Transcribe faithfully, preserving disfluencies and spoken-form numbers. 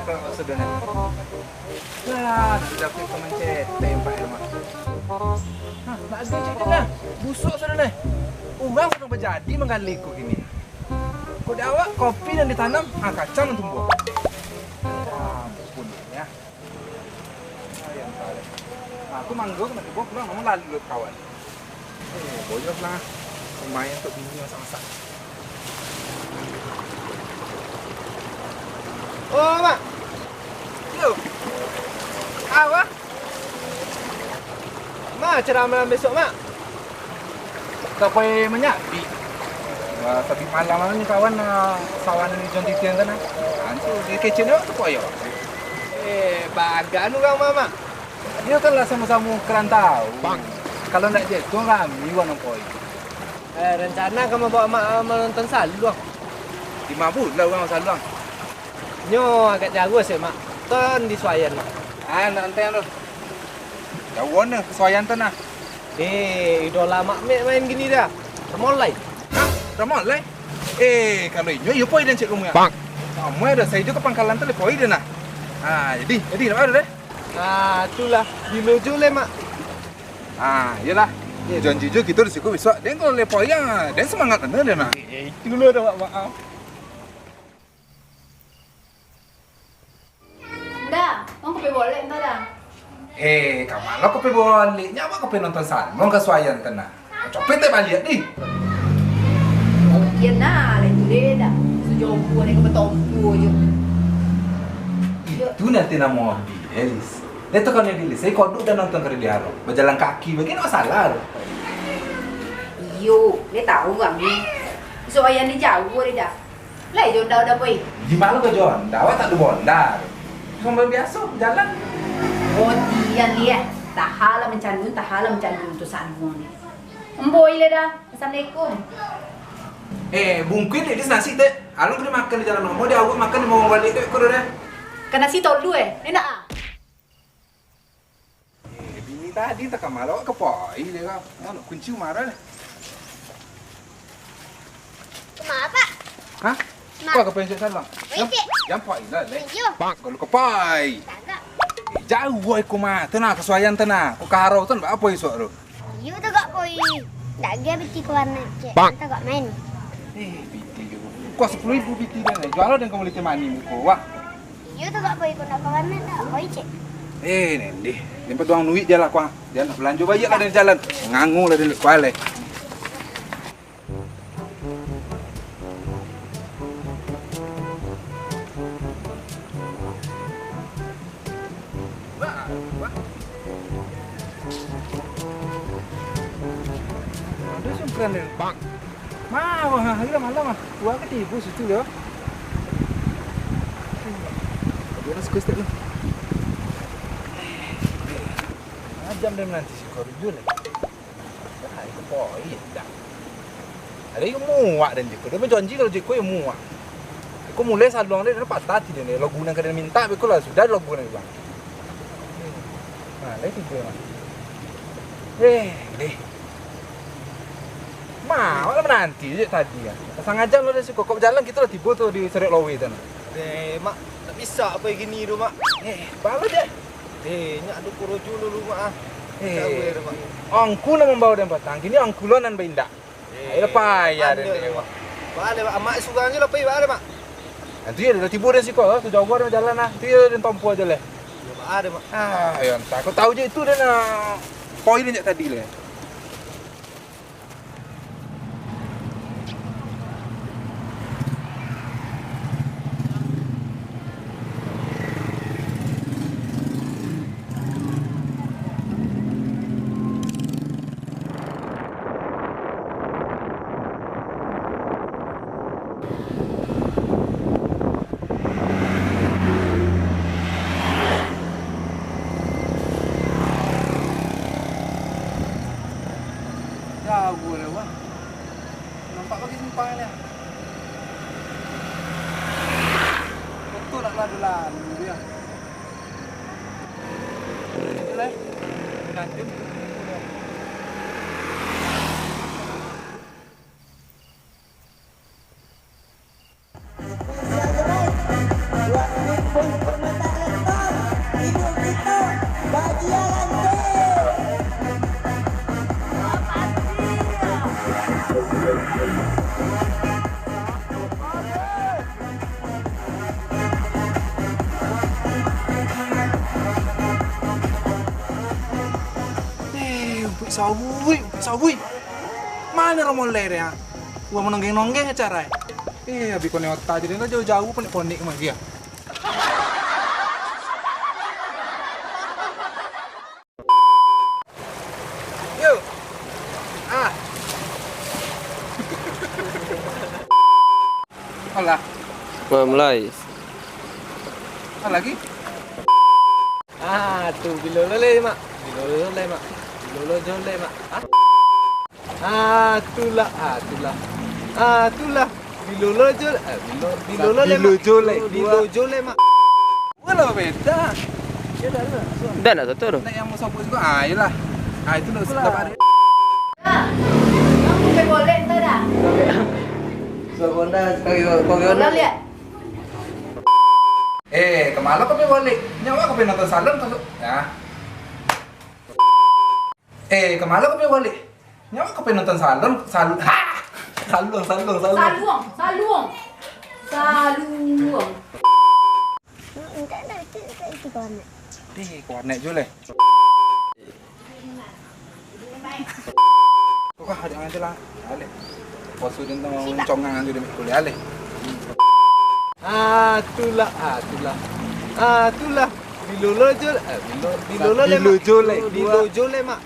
Sudah nah. Nah, sudah aku kamancet tembak rumah. Nah, nak habis cek dah. Busuk sudah nah. Urang sadang bajadi manggali ko kini. Kok di awak kopi nan ditanam, ah, kacang nan tumbuah. Ya ampun, ya. Aku manggo nak tibo pulang, namun lalu kawan. Eh, boyok lah. Lumayan untuk bini masak-masak. Oh, Mak. Yo. Apa? Ma, acara malam besok, Mak? Ka pai manyabik. Wah, sabik malam ni kawan, ah, sawan di John Titian kan, ah. Antu, dia kecil ni waktu kok yo. Eh, bagan urang, Mak. Dia kan lah samo-samo karantau. Bang. Kalau ndak je tu rami urang nang pai. Eh, rencana ka mambawa Mak, ah, manonton saluang. Di ma pulo urang saluang? Nyo agak jauah sih, Mak. Ton di Suayan, Mak. Ah, nak antai tu. Jauah ni, Suayan tu nah. Eh, idola Mak Mek main gini dah. Ramolai. Hah? Ramolai? Eh, kalau inyo, iyo poi dan cek kamu ya. Bang. Kamu ada saya juga pangkalan tu, poi dia nah. Ah, jadi, jadi nak ada deh. Ah, itulah. Bilo jo le, Mak. Ah, iyalah. Iya. Janji jo kita di situ besok. Dan kalau le poi yang, dan semangat bener dia nah. Eh, itu dulu dah, Mak. Maaf. Nda, wang ka pai bolek nda, Da? Eh, ka ma lo ka pai bolek? Nyo awak ka pai nonton saluang ka Suayan tu nah. Copet teh baliak dih. Oh, iyo nah, lah itu deh, Da. Sujoko deh ka batompo jo. Itu nanti namo Bilis. Dia tu kalau Bilis, saya kodok dah nonton ka di Haro. Bajalan kaki, bagi ndak masalah tu. Iyo, dia tahu kami. Suayan ni jauah deh, Da. Lai jo Honda udah poi. Di ma lo ka jo Honda, awak tak ado Honda. Sambil biaso, jalan. Oh, dian liek. Tahalah mancandun, tahalah mancandun tu saluang ni. Amboi le dah. Assalamualaikum. Eh, bungkuih dek di nasi teh. Alun kena makan di jalan, mau di awak makan di mau balik dek kau dah. Ka nasi tolu eh. Enak ah. Eh, bini tadi tak kamar awak ka pai dia kau. Nak kunci marah. Kemana, Pak? Hah? Mak. Kau ka pai cek saluang? Pai, Cik. Jam pai lah, leh. Iyo. Bang, kalau ka pai. Tagak. Eh, jauah iko mah. Tu nah, ka Suayan tu nah. Ko ka Haro tu nak apo isuak tu? Iyo, tagak pai. Dak agiah biti ka warnet, Cik. Bang. Tagak main. Eh, biti ko. Kau sapuluah ribu biti dah. Jual lah dan kau beli teh manis ko. Wah. Iyo tu, Kak Boy, kau nak ka warnet tak, Boy, cek? Eh, Nendi, yang penting duit je lah, kuah. Dia nak belanja banyak lah dari jalan. Ngangu lah dari kualai. Ada sungkan dia. Bang. Mah, wah, hari lah malam ah. Buat ke tibu situ dia. Dia nak suka step ni. Macam dia menanti si Korujun ni. Ah, itu poi dah. Ada yang muak dan jiko. Dia berjanji kalau jiko yang muak. Aku mulai saluang dia, dia patah ti dia ni. Lagu nang kada minta, beko lah sudah lagu nang bang. Nah, dia tidur mah. Eh, deh. Ma, awak lah mananti je tadi kan. Sangaja lo dari siko. Kok jalan kito lah tibo tu di Serek Lowe tu nah. Eh, Mak, tak bisa apa gini tu, Mak. Eh, balo je. Eh, nyak ado korojo dulu, Mak, ah. Eh. Cawe tu, Mak. Angku nak mambawa dan patang. Kini angku lo nan baindak. Eh, ayolah, payah ado deh, Mak. Balik, Mak. Amak surang je lah, pai balik, Mak. Nanti ya, dah tibo dari siko lah. Tu jauh dah jalan lah. Tu ya, dan tompo aja lah. Ya, Mak, ada, Mak. Ah, ya entah. Kau tahu je itu dah nak poin je tadi lah. Jauah lah, Bang. Nampak bagi simpang ni. Betul nak lalu-lalu dia. Boleh. Ganjil. Sawi, sawi. Mano romo lai re, ah? Gua manonggeng-nonggeng acara, eh. Eh, abih konek otak jadi jauh-jauh ponek-ponek kemari, ah. Yo. Ah. Alah. Wah, mulai. Ah, lagi. Ah, tu, bilo lo le, Mak. Bilo lo le, Mak. Bilo lo jo le, Mak. Ah. Ah, tu lah. Ah, tu lah. Ah, tu lah. Bilo lo jo, eh, bilo, bilo lo le, Bilo Mak. jo le, Bilo dua. jo le, Mak. Wah, lah beda. Dia dah lah. Dah nak tutup tu. Nak yang mau sobok juga. Ah, iyalah. Ah, itu nak Itulah. sedap hari. Ah, aku boleh entah dah. Sobok dah, kau, kau, kau Ulang lihat. Eh, kemana kau pergi balik? Nyawa kau pergi nonton salon kau. Ya. Eh, kemana kau pergi balik? Nyawa kau pergi nonton salon, sal-, ha! Saluang, saluang, saluang. Saluang, saluang. Saluang. Entah dah, itu, itu, itu ke warnet. Deh, ke warnet je leh. Kau kah ada aja lah. Balik. Posu dia tentang congang aja dia kuliah leh. Ah, tu lah, ah, tu lah. Ah, tu lah. Bilo lo jo, eh, bilo, bilo lo le, Bilo Mak. jo le, Bilo dua. jo le, Mak.